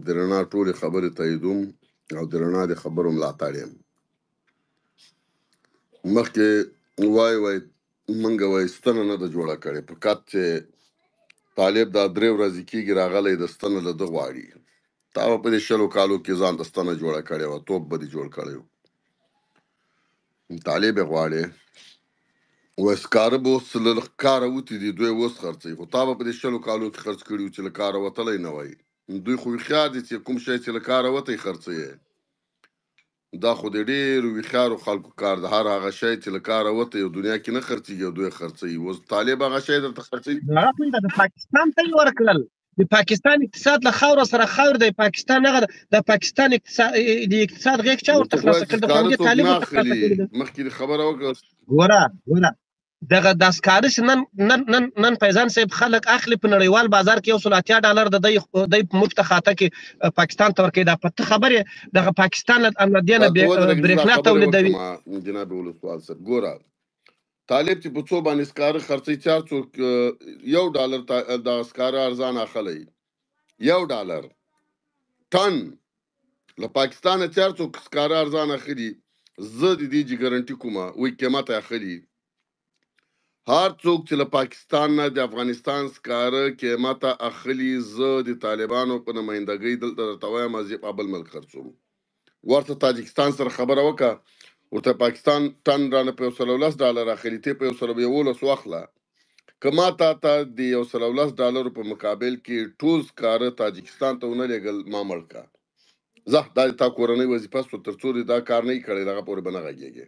د رڼا ټولې خبرې تاییدوم او د رڼا د خبرو ملاتړ یم. مخکې وای وای منګه وای ستنه نه ده جوړه کړې، فقط چې طالب دا 3 ورځې کېږي راغلی د ستنه له ده غواړي. تا به په دې 20 کالو کې ځان ته ستنه جوړه کړې وه، توپ به دې جوړ کړی و، طالب یې غواړي. وای سکاره به اوس له کاره وتي دي، دوی اوس خرڅوي، خو تا به په دې 20 کالو کې خرڅ کړي وو چې له کاره وتلی نه وای. دوی خو هوښیار دي چې کوم شی چې له کاره وتی خرڅوي. دا خو د ډېرو هوښیارو خلکو کار ده، هر هغه شی چې له کاره وتی او دنیا کې نه خرڅېږي او دوی خرڅوي. اوس طالب هغه شی درته خرڅوي. هغه خو د پاکستان ته یې ورکړل. د پاکستان اقتصاد له خاورو سره خاور دی. پاکستان هغه د پاکستان اقتصاد، د اقتصاد غېږ چا ورته خلاصه کړ؟ د سکاره همدې څوک طالب نه ورته خلاصه اخلي. کړې ده. مخکې دې خبره وکړه. ګوره ګوره دغه د سکاره چې نن نن نن نن فیضان صاحب خلک اخلي په نړیوال بازار کې 180 ډالر د دی په مفته خاته کې پاکستان ته ورکوي. دا په ته خبرې دغه پاکستان له دې نه دا ته ودرېږه، زه دا برېښنا خبرې تولیدوي. وکړم جناب ولسوال صاحب. ګوره طالب چې په څو باندې سکاره خرڅوي، چې هر څوک $1 دغه سکاره ارزانه اخلي، $1 ټن له پاکستانه چې هر څوک سکاره ارزانه اخلي، زه د دې چې ګارنټي کومه وایي قیمته اخلي. هر څوک چې له پاکستان نه د افغانستان سکاره قیمته اخلي، زه د طالبانو په نمایندګۍ دلته درته وایم، زه یې په بل ملک خرڅوم. ورته تاجکستان سره خبره وکړه، ورته پاکستان ټن رانه په $110 اخلي، ته په 111 واخله. که ما تا ته د $110 په مقابل کې ټول سکاره تاجکستان ته ونه لېږل، ما مړ کړه. زه دا د تا کورنۍ وظیفه سوه، تر څو دې دا کار نه وي کړی دغه پورې به نه غږېږې.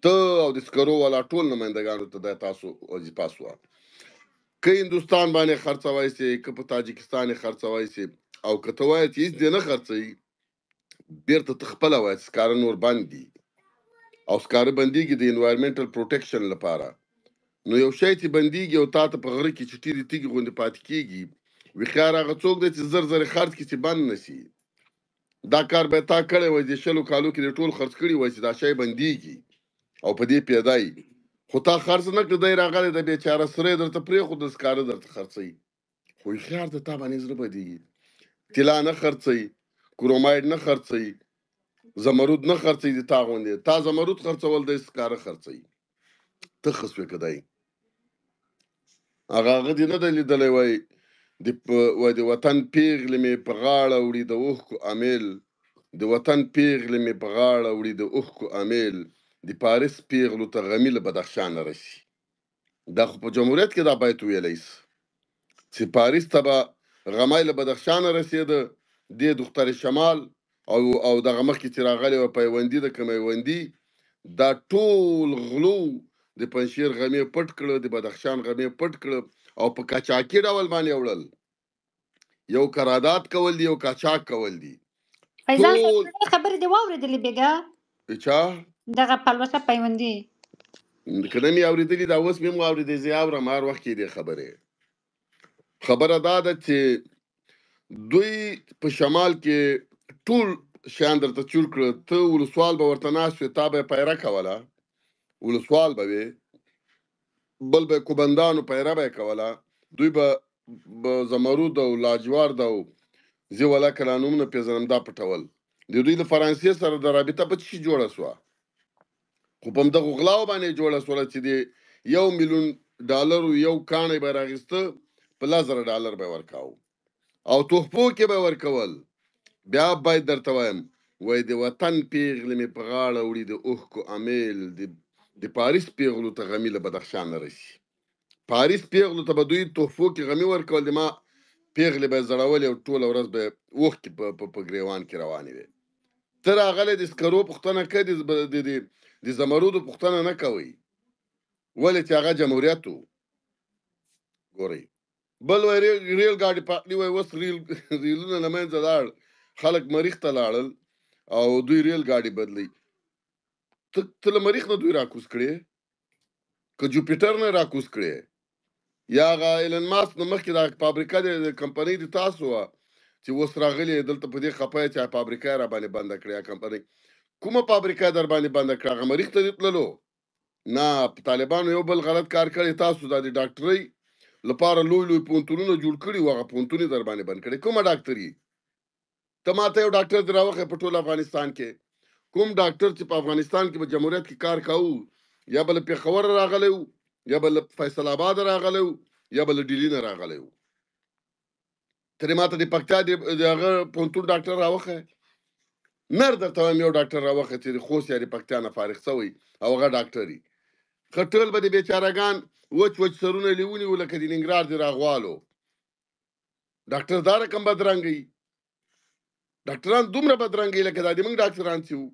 ته او د سکرو والا ټول نمایندګانو ته دا تاسو وظیفه سوه. که هندوستان باندې خرڅوای سي، که په تاجکستان یې خرڅوای سي، او که ته وایې چې هېڅ دې نه خرڅوي، بیرته ته خپله وایې چې سکاره نور بند دي، او سکاره بندېږي د انوایرمنټل پروټیکشن لپاره. نو یو شی چې بندېږي او تا ته په غره کې چې ټیرې تیږې غوندې پاتې کېږي، هوښیار هغه څوک دی چې زر زر یې خرڅ کړي چې بند نه سي. دا کار به تا کړی وای، د 20 کالو کې دې ټول خرڅ کړي وای چې دا شی بندېږي او په دې پیدا یي، خو تا خرڅ نه کړ، دی راغلی د بېچاره سره یې درته پرېښودل، سکاره درته خرڅوي. خو هوښیار د تا باندې زړه بدېږي، طلا نه خرڅوي، کرومایډ نه خرڅوي، زمرود نه خرڅوي، د تا غوندې تا زمرود خرڅول، دی سکاره خرڅوي. ته ښه سوې که دی هغه هغه دې نه دی لیدلی. وای د وای د وطن پیغلې مې په غاړه وړي د اوښکو امیل، د وطن پیغلې مې په غاړه وړي د اوښکو امیل، د پاریس پیغلو ته غمي له بدخشانه رسي. دا خو په جمهوریت کې دا باید ویلی سي چې پاریس ته به غمی له بدخشانه رسېده، دې دختر شمال او او دغه مخکې چې راغلی وه پیوندي د کمیوندي، دا ټول غلو د پنجشیر غمې پټ کړه، د بدخشان غمې پټ کړه او په قاچاقي ډول باندې وړل. یو قرارداد کول دي، یو قاچاق کول دي. فیضان صاحب ټول خبرې دې واورېدلې بېګا؟ چا دغه پلوشه پیوندي که نه مې اورېدلي، دا اوس مې هم واورېدې، زه یې اورم هر وخت کې دې خبرې. خبره دا ده چې دوی په شمال کې ټول شیان درته چور کړه، ته ولسوال به ورته ناست وې، تا به یې پیره کوله، ولسوال به وې، بل به یې کوبندانو پیره به یې کوله، دوی به زمرود او لاجورد او زه ولا کله نومونه پېژنم دا پټول. د دوی له فرانسې سره د رابطه په څه شي جوړه سوه؟ خو په همدغو غلاو باندې جوړه سوله چې د $1 میلیون یو کاڼی به راغیسته، په $10,000 به یې ورکاوه او تحفو کې به یې ورکول. بیا باید درته وایم، وای د وطن پیغلې مې په غاړه وړي د اوښکو امیل، د پاریس پیغلو ته غمي له بدخشانه رسي. پاریس پیغلو ته به دوی تحفو کې غمي ورکول، د ما پیغلې به یې ځړولې او ټوله ورځ به یې اوښکې په ګریوان کې روانې وې. ته راغلی د سکرو پوښتنه کوې، د زمرودو پوښتنه نه کوئ، ولې چې هغه جمهوریت و. ګورئ بل وای ریل ګاډي پاټلي وای، اوس ریلونه له منځه لاړ، خلک مریخ ته لاړل او دوی ریل ګاډي بدلی. ته له مریخ نه دوی راکوز کړې، که جوپیټر نه راکوز کړې، یا هغه ایلن ماسک نه مخکې دا فابریکه د کمپنۍ د تاسو وه چې اوس راغلي دلته په دې خپه یې چې فابریکه یې راباندې بنده کړې. یا کمپنۍ کومه فابریکه یې در باندې بنده کړه؟ هغه مریخ ته دې تللو نه. په طالبانو یو بل غلط کار کړی، تاسو دا د ډاکټرۍ لپاره لوی لوی پوهنتونونه جوړ کړي وو، هغه پوهنتون یې در باندې بند کړی. کومه ډاکټري؟ ته ماته یو ډاکټر دې راوښیه په ټول افغانستان کې، کوم ډاکټر چې په افغانستان کې په جمهوریت کې کار کاوه، یا به له پېښوره راغلی و، یا به له فیصل آباده راغلی و، یا به له ډیلي نه راغلی و. ته دې ماته د پکتیا د هغه پوهنتون ډاکټر راوښیه. نر درته وایم یو ډاکټر راوښیه چې د خوست یا د پکتیا نه فارغ شوی او هغه ډاکټر وي. خټل به د بیچارهګان وچ وچ سرونه لیوني وو لکه د ننګرهار د راغوالو. ډاکټر دا رقم بدرنګ وي، ډاکټران دومره بدرنګ وي لکه دا د موږ ډاکټران چې وو.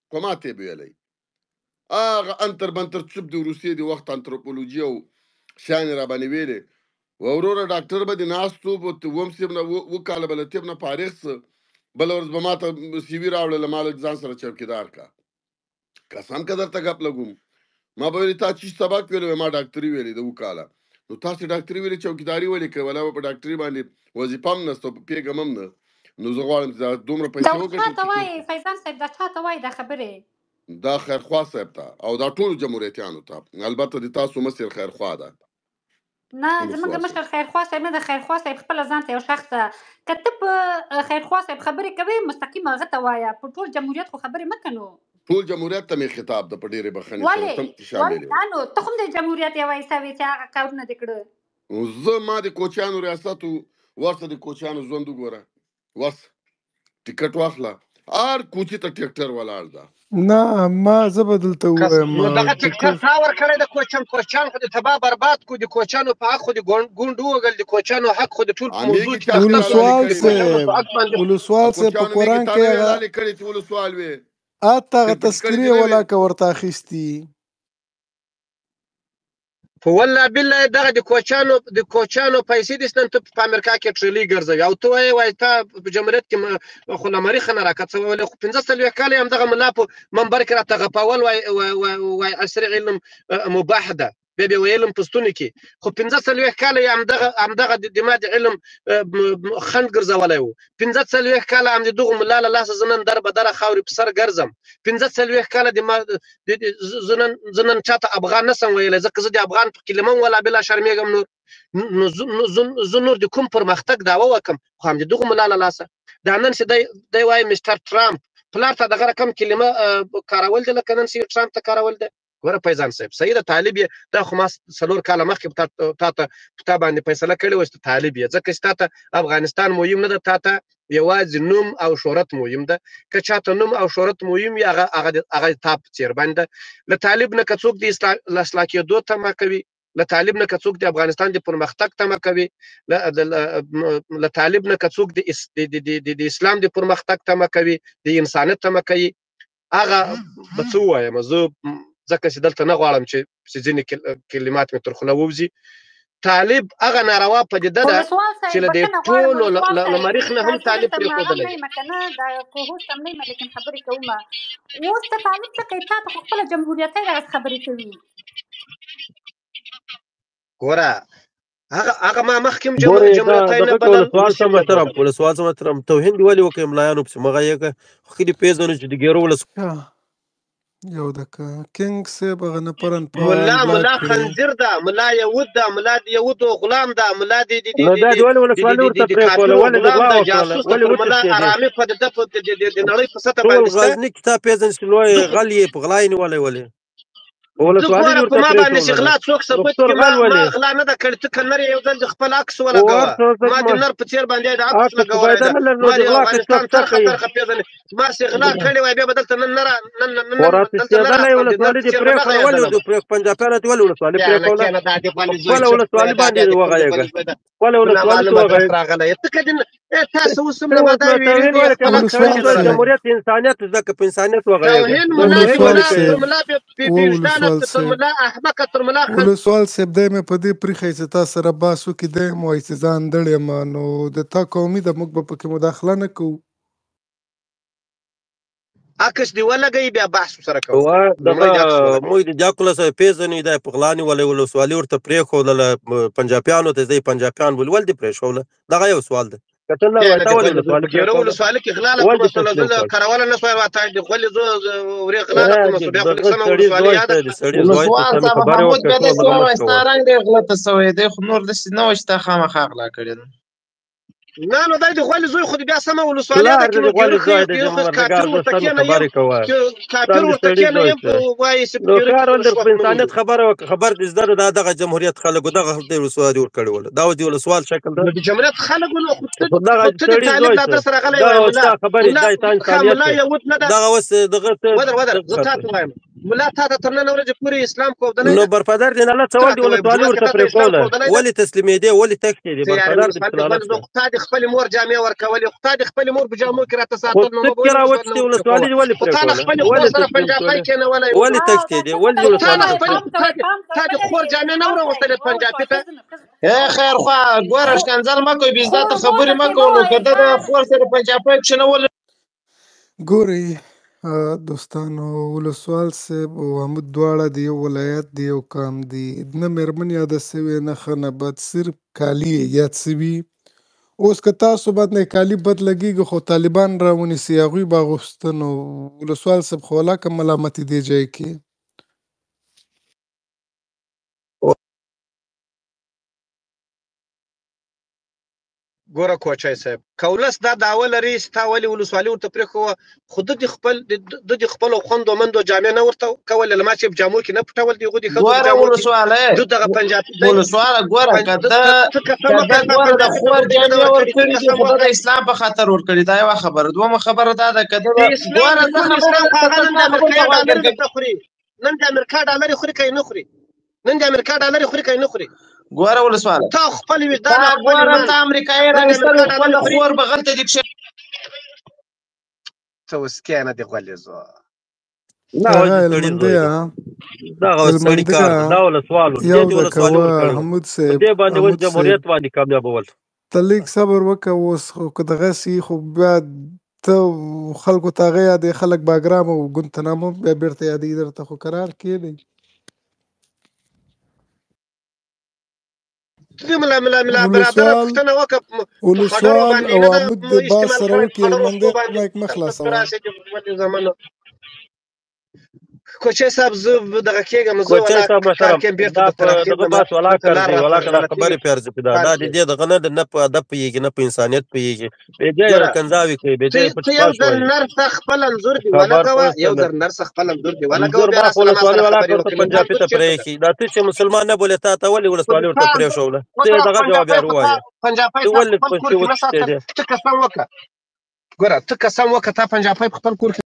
خو ماته یې ویلی هغه انتر بنتر چوپ د روسیې د وخت انتروپولوژي او شیان یې راباندې ویلې. وروره ډاکټر به د ناستو په اووم سیب نه اووه کاله به له طب نه فارغ سه، بله ورځ به ماته سیوي راوړله، ما له ځان سره چوکیدار کا. قسم که درته ګپ لګوم، ما به ویلې تا چی سبق ویلی؟ ما ډاکټري ویلې د اووه کاله. نو تاسو ډاکټري ویلې چوکیداري ولې کوې؟ ولا په ډاکټري باندې وظیفه هم نشته، په پیږم هم نه. نو زه غواړم چې دا دومره دا پیسې اوس وګټم چاته چې کور وایې فیضان صاحب، دا چاته وایې دا خبرې؟ دا خیرخواه صاحب ته او دا ټولو جمهوریتیانو ته، البته د تاسو مشر خیرخواه ده. نه زمونږ ولسوال صاحب مشر خیرخواه صاحب نه ده، خیرخواه صاحب خپله ځان ته یو شخص ده. که ته په خیرخواه صاحب خبرې کوې مستقیم هغه ته وایه، په ټول جمهوریت خو خبرې مه که. نو ټول جمهوریت ته مې خطاب ده په ډېرې بخښنې سره، ولې ته هم پکې ولې شامل یې. دا نو ته هم د جمهوریت یوه حصه وې چې هغه کارونه دې کړه. نو زه ما د کوچیانو ریاست و، ورته د کوچیانو ژوند وګوره، ورسه ټیکټ واخله، هر کوچي ته ټریکټر ولاړ ده. نه ما زه به دلته کس ووایم نو دغه د ټریکټر تا ورکړی د کوچن، کوچان خو د تباه برباد کو، د کوچانو په حق خو د ګونډ ووګل، د کوچانو حق خو د ټول په موضوع امیږي کې چا دې اخته کړل، ولسوال د رالې کړې وې؟ کوچانو په صاحب حق باندې ولسوال صاحب په کوچیانو میږي قرآن تا کې نه وې هغه لالې کړې چې ولسوال وې؟ اته هغه سر پټ کړې تذکرې دې نه وې؟ ولا که ورته اخیستي. په والله بالله دغه د کوچانو د کوچانو پیسې دې نن ته په امریکا کې ټریلی ګرځوي او ته وایې وایې تا په جمهوریت کې خو له مریخ نه راکڅولې، خو 45 کاله یې همدغه ملا په منبر کې راته غپول، وایي وایي عصري علم مباح ده، بیا به ویلم په ستوني کې، خو 45 کاله یې همدغه د ما د علم خنډ ګرځولی و. 45 کاله هم د دغو ملا له لاسه زه نن در به دره خاورې په سر ګرځم. 45 کاله د ما زه نن چاته افغان نه سم ویلی، ځکه زه د افغان په کلمه هم ولا بلا شرمېږم. نور نو زه نور د کوم پرمختګ دعوه وکم، خو هم د دغو ملا له لاسه. دا نن چې دی وایي مسټر ترامپ، پلار ته دغه رقم کلمه کارول دی لکه نن چې ترامپ ته کارول دی. ګوره فیضان صاحب صحیح ده، طالب یې، دا خو ما 4 کاله مخکې تا ته په تا باندې فیصله کړې وه چې ته طالب یې، ځکه چې تا ته افغانستان مهم نه ده، تا ته یوازې نوم او شهرت مهم ده. که چاته نوم او شهرت مهم وي هغه هغه هغه تا په څېر باندې ده. له طالب نه که څوک د اصلاح کېدو تمه کوي، له طالب نه که څوک د افغانستان د پرمختګ تمه کوي، له طالب نه که څوک د اسلام د پرمختګ تمه کوي، د انسانیت تمه کوي، هغه به څه ووایم زه، ځکه چې دلته نه غواړم چې ځینې کلمات مې تر خوله ووځي. طالب هغه ناروا پدیده ده ولسوال چې صاحب له دې بخښنه غواړم، ټولو ولسوال له صاحب مریخ نه هم زه طالب درته محرم پرېښودلی. نه یم که نه، دا کوهوست هم نه یم، لیکن خبرې کوم. اوس ته طالب څه کوې؟ تا ته خو خپله جمهوریتۍ دغسې خبرې کوي. ګوره هغه ما مخکې هم ګورې دا جمهوریتۍ نه دغه کې بلل، ولسوال اوس سم هم نه محترم، بلل. ولسوال سم محترم توهین دی ولې وکړ ملایانو پسې مغه یې که خپلې پېژنو چې د ګیرو ولس یو دکه کینګ صاحب هغه نفرن په ملا انبلاک ملا کړي. خنزیر ده، ملا یهود ده، ملا د یهودو غلام ده، ملا د د د نو د دا د دې ولې د ولسوالي د ورته د پرېښوله؟ کافرو ولې دې غلام غلا ده، وکړله؟ جاسوس ده، ولې تر ملا وتښتېدې؟ آرامي په د په د نړۍ په سطح ټول باندې شته. غزني کتاب پېژن چې لوی زه خو غل یې په غلا یې نیولی ولې؟ په زه ولسوالي دې ګوره په ورته ما باندې چې پرېښوله؟ غلا څوک ثبت روغتون کړي، غل ما ولې؟ غلا نه ده کړې. ته که نر یې یو ځل د خپل عکس خو ولګوه، هر څه ما د نر په څېر باندې د عکس هر څه خو لګولی فایده ده. نه لري، نو ما د د غلا که څوک افغانستان څه ترخه کوي؟ ترخه پېژنې، ما چې غلا کړې وای بیا به دلته نن نه نن نن خو دلته نه راتښتېدلی راتلم، د نر ولسوالي په دې څېر به نه پرېښوله، ولې غږېدلم. د پنجابیانو ته ولې ولسوالي کښېنه پرېښوله؟ کښېنه دا دې په غولي زوی خپله چپ ولسوالي دی، دا باندې بیا دې کوم دې وغږېږه، غولي زوی ده، خپله په ولسوالي ته نامعلومه درس وغږېږه. راغلی ته که دې تاسو اوس ته هم له اوس ما دا نو توهین ویرېږئ، ولې خپل کوې؟ عکس توهین ولسوال ته نشي صاحب جمهوریت انسانیت زده که، په انسانیت وغږېږه. توهین ملا توهین دې ولې ملا ولسوال کوې؟ تر صاحب ملا بې و وجدانه، ولسوال تر صاحب ملا احمقه، تر ملا خن ولسوال صاحب دی مې په دې پریښی چې تا سره بحث وکړي، دی هم وایي چې ځان دړ یم، نو د تا قومي ده، موږ به پکې مداخله نه کوو. عکس دې ولګوي بیا بحث سره کوم. وا دغه لومړی دې عکس ولګوي. موږ د جاکوله سره پېژنې، دا په غلا نیولې ولسوالي ورته پرېښودله پنجابیانو ته، دی پنجابیان بولي، ولې دې پرېښوله؟ دغه یو سوال دی. که ته نه وای کښېنه تا د ولې غولي زوی ولسوالي په ګېره پرېښوله؟ ولسوالي کې غلا له ولې کومه دې سوله؟ زه تسلیم له کړ؟ کروله نه سوای راته د غولي زوی ورې غلا له کومه سوه؟ بیا خو دغه دې سمه سړي ولسوالي زوی یاده ته د کړه. سړي زوی ته ولسوال سمې صاحب خبرې محمود وکړې، بیا ټول داسې دغه مه ووایه، ستا کوه. رنګ ډېر غلطه سوی دی، خو نور داسې نه وایي چې تا خامخا غلا کړې ده. نه نو دا د غولې زوی خو بیا سمه ولسوالي ده پلار کې دې نو د غولې پیره زوی خو دی پیره د خو مردګار کافر ورته دوستانو کېنه یم خبرې کوه کافر سم د ورته سړي کېنه زوی یم شه وایي چې نو پیره کې کار خو ول رشوت په نه انسانیت وړي. خبره وکړه، خبر دې زده ده، دا دغه جمهوریت خلکو دغه د ولسوالي ورکړې وله، دا د ولسوال شکل ده. نو د جمهوریت خلک نو خو ته خو دغه خو ته د سړي طالب زوی لا شه در سره غلی دغه وای اوس ملا ستا خبرې ملا دا تا ښه انسانیت ملا دی، یهود نه ده. دغه اوس دغه ته ودر ودر زه دغه تا دی. ته وایم ملا تا ته تر نن ورځې پورې اسلام ښودلی نو ده؟ برپدر دې نه څه ته ول دي راته وایې ولسوالي جومات کې ورته تا ته اسلام پرېښوله، ښودلی ده؟ ولې تسلیمېدې، ولې تښتېدې؟ ته یارې برپدر دې ولسوال په دې لعنت غولې زه شه. خو تا د خپلې مور جامې ورکولې، خو تا د خپلې مور په جامو کې راته خو ساتل، نو ته ما به پکې ولې ولسوالي راوتلې، نه ولسوالي ورته دې ولې خو تا له پرېښوله؟ خپلې خور ولې سره تسلیم پنجابی شولې؟ کېنولی و؟ ولې او دا تښتېدې؟ ښځو ولې ته دې خو تا مه ولسوالي له وایئ، خپلې پرېښوله؟ پام کوئ، پام کوئ، تا د مه خور ډارېږئ، جامې نه پام کوئ وروستلې او پنجابي ته؟ ښځو نه ښځو اے خیر خوا ګوره خو ښکنځل مه کوئ، بې عزته خور خبرې مور مه پسې کوئ. مه نو که وایئ ده د ښه خور سره پنجابی کښېنول ګورئ دوستانو، ولسوال صاحب او عمود دواړه د یو ولایت د یو قام دي، نه میرمن یاده سوې نه ښه نه بد، صرف کالي یې یاد سوي. اوس که تاسو باندې کالي بد لګیږي خو طالبان راونیسي هغوی به اغوسته، نو ولسوال صاحب خو ولاکه ملامتي دې جای کې. ګوره کوچی صاحب، که ولس دا دعوه لري چې تا ولې ولسوالي ورته پرېښوه، خو د خپل د خپلو خوندو مندو جامې نه ورته کولې، له ما چې په جامو کې نه پټول دي هغو د ښځو په ګوره جامو کې ولسواله د دغه پنجابي دی ولسواله ګوره پنج که د ده ته قسم که وکړه ده ستا ګوره د پنجابي ته خور غوډۍ نه ده جامې ورکړې، ته ورکړي دي قسم خو ده د وکړه. اسلام په خاطر ورکړي، دا یوه خبره. دومه خبره دا ده که ده د اسلام ګوره د زه کوم خبره اسلام خو درته هغه نن د ستا خبرو امریکا ته غوږ ډالر درکوم. درته خوري، نن د امریکا ډالر خوري که یې نه خوري، نن د امریکا ډالر خوري که یې نه خوري. ګوره ولسواله تا خپل وجدان تا او خپل ګوره ایمان تا امریکایي نن د راوستل امریکا خپل ډالر خوري. خور به غلطه دي کښې ته اوس کښېنه د غولې زوی. دا اوس هغه د سړي زوی هلمندیه دی، دغه اوس سړي کار هلمندیه دی، دا ولسوال و، دې یو دې د ولسوالي کوه ورکړې وه، حمود په صاحب دې باندې اوس حمود صاحب جمهوریت باندې کامیابول. ته لږ صبر وکه اوس خو که دغسې وي خو بیا ته خلکو ته هغه یادوې، خلک باګرام او ګونتنامو بیا بېرته یادوي درته، خو کرار کښېنئ. ته ملا ملا ملا برادر ولسوال پوښتنه وکړه، په خډرو ولسوال باندې او نه ده عمود د باز استعمال سره کړی، په وکړي، خډرو هلمندی خپو باندې مایک مه ته خلاصوه. راشه د ولې زمانه. کوچی صاحب زه دغه کېږم، زه کوچی ولا صاحب کار محترم کې بیرته دا درته په دغه راکېږم، باس ولا ته لار کار دی راته ولا کله غلطېږي خبرې پیرځي په دا کار دا د کې. دې دغه نه ده، نه په ادب پوهېږي نه په انسانیت پوهېږي، بې ځایه ګوره کنځاوې کوي، بې ته ځایه پټ ته یو پاش ځل وایي. نر ته خپل انځور دی خبر ولګوه، پوه یو نه ځل نر څه خپل انځور دی ولګوه، انځور بیا ما را خو سره ما ولسوالي سره ولا خبرې ورته وکړې. نو تا پنجابي انځور ته چېرته ده؟ پرېښي، دا ته چې مسلمان نه بولې تا ته ولې خو د ولسوالي تا ورته انځور پرېښوله؟ ته وتره یې دغه جواب پنجابی یار خو تا ووایه، پنجابی ته تا په ولې خپل کور پسې کې نه ساتل. وتښتېدې؟ ته قسم وکړه، ګوره ته قسم وکړه، تا پنجابی په خپل کور کې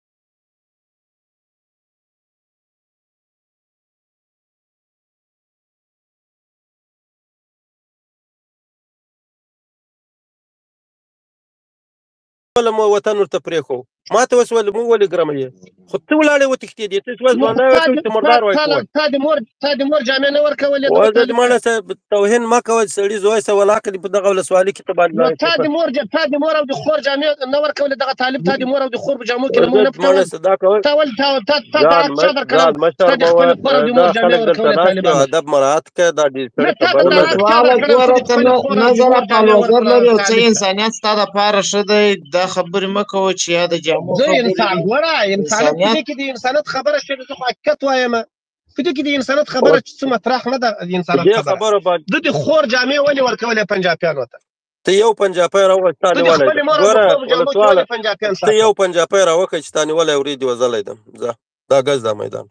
خپل مو وطن ورته پرېښو، ما ته اوس ولې مونږ ولې ګرمه یې؟ خو ته ولاړې وتښتېدې، ته چې اوس نو خو ځوانان تا وای د چې تا مردار وای تا کوی. تا د مور تا د مور جامې نه ورکولې دغه اوس د طالب ته؟ مړه څه توهین مه کوه، سړي زوی سه ولاکه دې په دغه ولسوالي کې ته باندې نو لاړې تا د مور تا د مور او د خور جامې نه ورکولې دغه طالب ته د مور او د خور په جامو کې له مونږ نه عزت مړه پټول؟ څه دا کوه، تا ول تا تا تا ته ځان حق مه چا درکړی ځان مه ستا د شرموه، خپلې خور او د دا مور جامې خلک دلته ورکولې ناست دي، طالبانو؟ ادب مراعات کړه، دا ډېر نه سړي تا ته خبره دا نه ده. حق چا ولسواله درکړی چې ګوره د ته خپلې نه خور نه او د زره مور جامې فالوزر ورکړه لري او څه طالب ته؟ انسانیت ستا دپاره ښه دی، دا خبرې مه کوه چې یا د جامو زه خبرې انسان دي. ګوره انسانیت په انسانیت دې کې د انسانیت خبره شوې، زه خو حقیقت وایم. په دې کې د انسانیت خبره اوس چې څه مطرح نه ده، د انسانیت دې خبره خبرو باندې د خور جامې ولې ورکولې پنجابیانو ته؟ ته یو پنجابی راوښه چې تا ته د نیولی خپلې دی. مور او د ګوره خور په جامو کې ولسواله ولې پنجابیان ته یو ساتل؟ پنجابی راوښه چې تا نیولی ورې دې وزلی دم، ځه دا ګز دا میدان.